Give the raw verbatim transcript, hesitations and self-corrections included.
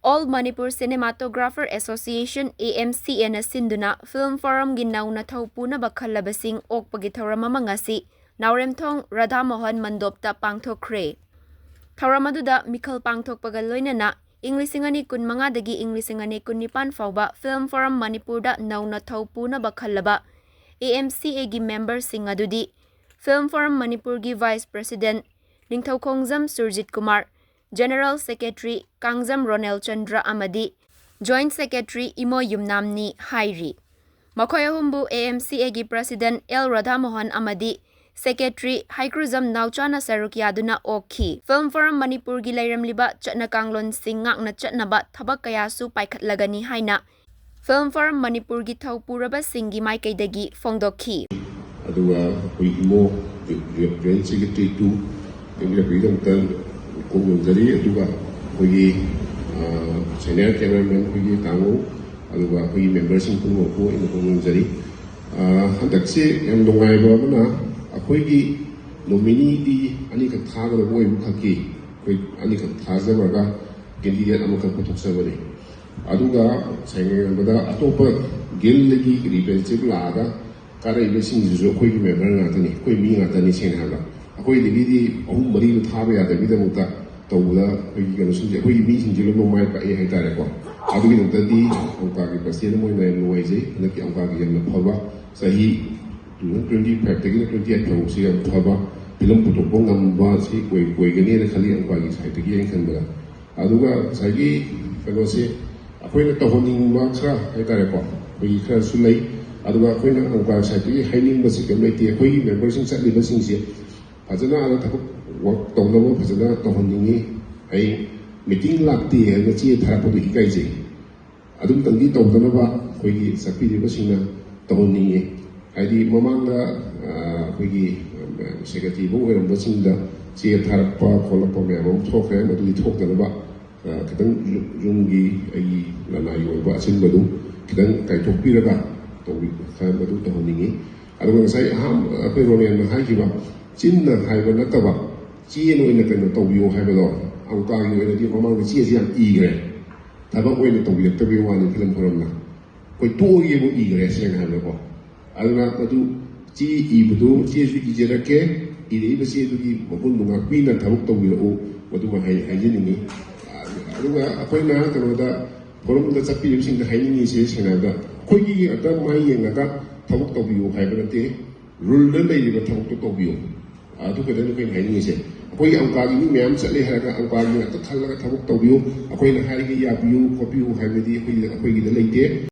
All Manipur Cinematographer Association, A M C Aꯅ ꯁꯤꯟꯗꯨꯅ Film Forumꯒꯤ ꯅꯧꯅ ꯊꯧ ꯄꯨꯅꯕ ꯈꯜꯂꯕꯁꯤꯡ ꯑꯣꯛꯄꯒꯤ ꯊꯧꯔꯝ ꯑꯃ ꯉꯁꯤ ꯅꯥꯎꯔꯦꯝꯊꯣꯡ ꯔꯥꯙꯥꯃꯣꯍꯟ ꯃꯟꯗꯣꯞꯇ ꯄꯥꯡꯊꯣꯛꯈ꯭ꯔꯦ꯫ ꯊꯧꯔꯝ ꯑꯗꯨꯗ ꯃꯤꯈꯜ ꯄꯥꯡꯊꯣꯛꯄꯒ ꯂꯣꯏꯅꯅ ꯏꯪ ꯂꯤꯁꯤꯡ ꯑꯅꯤ ꯀꯨꯟꯃꯉꯥꯗꯒꯤ ꯏꯪ ꯂꯤꯁꯤꯡ ꯑꯅꯤ ꯀꯨꯟꯅꯤꯄꯥꯟ ꯐꯥꯎꯕ Film Forum ꯃꯅꯤꯄꯨꯔꯗ ꯅꯧꯅ ꯊꯧ ꯄꯨꯅꯕ ꯈꯜꯂꯕ A M C Aꯒꯤ memberꯁꯤꯡ ꯑꯗꯨꯗꯤ Film Forum ꯃꯅꯤꯄꯨꯔꯒꯤ Vice President ꯅꯤꯡꯊꯧꯈꯣꯡꯖꯝ Surjit Kumar, General Secretary Kangjam Ronel Chandra ꯑꯃꯗꯤ Joint Secretary ꯏꯃꯣ ꯌꯨꯝꯅꯥꯝꯅꯤ ꯍꯥꯏꯔꯤ꯫ ꯃꯈꯣꯏ ꯑꯍꯨꯝꯕꯨ A M C Aꯒꯤ President L Radhamohan ꯑꯃꯗꯤ Secretary ꯍꯩꯀ꯭ꯔꯨꯖꯝ ꯅꯥꯎꯆꯥꯅ ꯁꯔꯨꯛ ꯌꯥꯗꯨꯅ ꯑꯣꯛꯈꯤ꯫ Film Forum ꯃꯅꯤꯄꯨꯔꯒꯤ ꯂꯩꯔꯝꯂꯤꯕ ꯆꯠꯅ ꯀꯥꯡꯂꯣꯟꯁꯤꯡ ꯉꯥꯛꯅ ꯆꯠꯅꯕ ꯊꯕꯛ ꯀꯌꯥꯁꯨ ꯄꯥꯏꯈꯠꯂꯒꯅꯤ ꯍꯥꯏꯅ Film Forum ꯃꯅꯤꯄꯨꯔꯒꯤ ꯊꯧ ꯄꯨꯔꯕꯁꯤꯡꯒꯤ ꯃꯥꯏꯀꯩꯗꯒꯤ ꯐꯣꯡꯗꯣꯛꯈꯤ꯫ ꯑꯗꯨꯒ ꯑꯩꯈꯣꯏ ꯏꯃꯣ Joint Secretary two ꯑꯩꯅ ꯄꯤꯗꯃꯛꯇ ꯀꯣꯛ ꯌꯣꯟꯖꯔꯤ꯫ ꯑꯗꯨꯒ ꯑꯩꯈꯣꯏꯒꯤ senior cameraman ꯑꯩꯈꯣꯏꯒꯤ ꯇꯥꯃꯣ, ꯑꯗꯨꯒ ꯑꯩꯈꯣꯏꯒꯤ memberꯁꯤꯡ ꯄꯨꯝꯅꯃꯛꯄꯨ ꯑꯩꯅ ꯀꯣꯛ ꯌꯣꯟꯖꯔꯤ꯫ ꯍꯟꯗꯛꯁꯦ ꯌꯥꯝ ꯅꯨꯡꯉꯥꯏꯕ ꯑꯃꯅ ꯑꯩꯈꯣꯏꯒꯤ nomineeꯗꯤ ꯑꯅꯤꯈꯛ ꯊꯥꯒꯗꯕ ꯑꯣꯏꯕ ꯈꯛꯀꯤ ꯑꯩꯈꯣꯏ ꯑꯅꯤꯈꯛ ꯊꯥꯖꯔꯒ candidate ꯑꯃꯈꯛ ꯄꯨꯊꯣꯛꯆꯕꯅꯤ꯫ ꯑꯗꯨꯒ ꯁꯦꯡꯅ ꯍꯥꯏꯔꯕꯗ ꯑꯇꯣꯞꯄ guildꯗꯒꯤ representative ꯂꯥꯛꯑꯒ ꯀꯥꯔꯛꯏꯕꯁꯤꯡꯁꯤꯁꯨ ꯑꯩꯈꯣꯏꯒꯤ member ꯉꯥꯛꯇꯅꯤ, ꯑꯩꯈꯣꯏ ꯃꯤ ꯉꯥꯛꯇꯅꯤ꯫ ꯁꯦꯡꯅ ꯍꯥꯏꯔꯕꯗ ꯑꯩꯈꯣꯏꯗꯒꯤꯗꯤ ꯑꯍꯨꯝ ꯃꯔꯤꯗꯣ ꯊꯥꯕ ꯌꯥꯗꯕꯒꯤꯗꯃꯛꯇ ꯇꯧꯕꯗ ꯑꯩꯈꯣꯏꯒꯤ ꯀꯩꯅꯣꯁꯤꯡꯁꯦ ꯑꯩꯈꯣꯏꯒꯤ ꯃꯤꯁꯤꯡꯁꯦ ꯂꯣꯏꯅꯃꯛ ꯃꯥꯏ ꯄꯥꯛꯑꯦ ꯍꯥꯏꯇꯥꯔꯦꯀꯣ꯫ ꯑꯗꯨꯒꯤꯗꯃꯛꯇꯗꯤ ꯑꯪꯀꯥꯒꯤ president ꯑꯃ ꯑꯣꯏꯅ ꯌꯥꯝ ꯅꯨꯡꯉꯥꯏꯖꯩ꯫ ꯍꯟꯗꯛꯀꯤ ꯑꯪꯀꯥꯒꯤ ꯌꯥꯝꯅ ꯐꯕ ꯆꯍꯤ two thousand twenty fiveꯇꯒꯤꯅ twenty eight ꯐꯥꯎꯕꯁꯤ ꯌꯥꯝ ꯐꯕ film ꯄꯨꯊꯣꯛꯄ ꯉꯝꯕ ꯁꯤ ꯑꯣꯏ ꯑꯣꯏꯒꯅꯤꯅ ꯈꯜꯂꯤ ꯑꯪꯀꯥꯒꯤ sideꯇꯒꯤ ꯑꯩꯅ ꯈꯟꯕꯗ꯫ ꯑꯗꯨꯒ ꯉꯁꯥꯏꯒꯤ ꯀꯩꯅꯣꯁꯦ ꯑꯩꯈꯣꯏꯅ ꯇꯧꯍꯟꯅꯤꯡꯕ ꯈꯔ ꯍꯥꯏꯇꯥꯔꯦꯀꯣ, ꯑꯩꯈꯣꯏꯒꯤ ꯈꯔꯁꯨ ꯂꯩ꯫ ꯑꯗꯨꯒ ꯑꯩꯈꯣꯏꯅ ꯑꯪꯀꯥꯒꯤ sideꯇꯒꯤ ꯍꯥꯏꯅꯤꯡꯕꯁꯤ ꯀꯔꯤꯝ ꯂꯩꯇꯦ꯫ ꯑꯩꯈꯣꯏꯒꯤ memberꯁꯤꯡ ꯆꯠꯂꯤꯕꯁꯤꯡꯁꯦ ꯐꯖꯅ ꯑꯥꯗ ꯊꯕꯛ work ꯇꯧꯅꯕ ꯐꯖꯅ ꯇꯧꯍꯟꯅꯤꯡꯉꯤ꯫ ꯍꯌꯦꯡ meeting ꯂꯥꯛꯇꯦ ꯍꯥꯏꯅ ꯆꯦ ꯊꯥꯔꯛꯄꯗꯨ ꯏꯀꯥꯏꯖꯩ꯫ ꯑꯗꯨꯝꯇꯪꯗꯤ ꯇꯧꯗꯅꯕ ꯑꯩꯈꯣꯏꯒꯤ ꯆꯠꯄꯤꯔꯤꯕꯁꯤꯡꯅ ꯇꯧꯍꯟꯅꯤꯡꯉꯤ꯫ ꯍꯥꯏꯗꯤ ꯃꯃꯥꯡꯗ ꯑꯩꯈꯣꯏꯒꯤ secretary ꯐꯥꯎ ꯑꯣꯏꯔꯝꯕꯁꯤꯡꯗ ꯆꯦ ꯊꯥꯔꯛꯄ ꯈꯣꯠꯂꯛꯄ ꯃꯌꯥꯝ ꯑꯃ ꯊꯣꯛꯈ꯭ꯔꯦ꯫ ꯃꯗꯨꯗꯤ ꯊꯣꯛꯇꯅꯕ ꯈꯤꯇꯪ ꯌꯨꯝꯒꯤ ꯑꯩꯒꯤ ꯂꯅꯥꯏꯒꯤ ꯑꯣꯏꯕ ꯑꯁꯤꯟꯕꯗꯨ ꯈꯤꯇꯪ ꯀꯥꯏꯊꯣꯛꯄꯤꯔꯒ ꯇꯧꯕꯤ ꯃꯗꯨ ꯇꯧꯍꯟꯅꯤꯡꯉꯤ꯫ ꯑꯗꯨꯒ ꯉꯁꯥꯏ ꯑꯍꯥꯟꯕ ꯑꯩꯈꯣꯏ ꯔꯣꯅꯦꯜꯅ ꯍꯥꯏꯈꯤꯕ ꯆꯤꯟꯅ ꯍꯥꯏꯕ ꯅꯠꯇꯕ ꯆꯦꯅ ꯑꯣꯏꯅ ꯀꯩꯅꯣ ꯇꯧꯕꯤꯌꯣ ꯍꯥꯏꯕꯗꯣ ꯑꯪꯀꯥꯒꯤ ꯑꯣꯏꯅꯗꯤ ꯃꯃꯥꯡꯗ ꯆꯦꯁꯦ ꯌꯥꯝ ꯏꯈ꯭ꯔꯦ꯫ ꯊꯕꯛ ꯑꯣꯏꯅ ꯇꯧꯕꯤꯔꯛꯇꯕꯒꯤ ꯋꯥꯅꯤ ꯐꯤꯂꯝ ꯐꯣꯔꯝꯅ꯫ ꯑꯩꯈꯣꯏ ꯇꯣꯛꯑꯒꯦꯕꯨ ꯏꯈ꯭ꯔꯦ, ꯁꯦꯡꯅ ꯍꯥꯏꯕꯗꯀꯣ꯫ ꯑꯗꯨꯅ ꯃꯗꯨ ꯆꯦ ꯏꯕꯗꯨ, ꯆꯦꯁꯨ ꯏꯖꯔꯛꯀꯦ, ꯏꯔꯛꯏꯕ ꯆꯦꯗꯨꯒꯤ ꯃꯒꯨꯟꯗꯨ ꯉꯥꯛꯄꯤꯅ ꯊꯕꯛ ꯇꯧꯕꯤꯔꯛꯎ, ꯃꯗꯨꯃ ꯍꯥꯏ-, ꯍꯥꯏꯖꯅꯤꯡꯉꯤ꯫ ꯑꯗꯨꯒ ꯑꯩꯈꯣꯏꯅ ꯀꯩꯅꯣꯗ, ꯐꯣꯔꯝꯗ ꯆꯠꯄꯤꯔꯤꯕꯁꯤꯡꯗ ꯍꯥꯏꯅꯤꯡꯉꯤꯁꯦ, ꯁꯦꯡꯅ ꯍꯥꯏꯔꯕꯗ ꯑꯩꯈꯣꯏꯒꯤ ꯉꯥꯛꯇ ꯃꯥꯏ ꯌꯦꯡꯉꯒ ꯊꯕꯛ ꯇꯧꯕꯤꯌꯨ ꯍꯥꯏꯕ ꯅꯠꯇꯦ, ꯔꯨꯜꯗ ꯂꯩꯔꯤꯕ ꯊꯕꯛꯇꯣ ꯇꯧꯕꯤꯌꯨ꯫ ꯑꯗꯨ ꯈꯛꯇꯅꯤ ꯑꯩꯈꯣꯏꯅ ꯍꯥꯏꯅꯤꯡꯉꯤꯁꯦ꯫ ꯑꯩꯈꯣꯏꯒꯤ ꯑꯪꯀꯥꯒꯤ ꯃꯤ ꯃꯌꯥꯝ ꯆꯠꯂꯦ ꯍꯥꯏꯔꯒ ꯑꯪꯀꯥꯒꯤ ꯉꯥꯛꯇ ꯈꯜꯂꯒ ꯊꯕꯛ ꯇꯧꯕꯤꯌꯨ, ꯑꯩꯈꯣꯏꯅ ꯍꯥꯏꯔꯤꯒꯦ ꯌꯥꯕꯤꯌꯨ ꯈꯣꯠꯄꯤꯌꯨ ꯍꯥꯏꯕꯗꯤ ꯑꯩꯈꯣꯏꯒꯤꯗ, ꯑꯩꯈꯣꯏꯒꯤꯗ ꯂꯩꯇꯦ꯫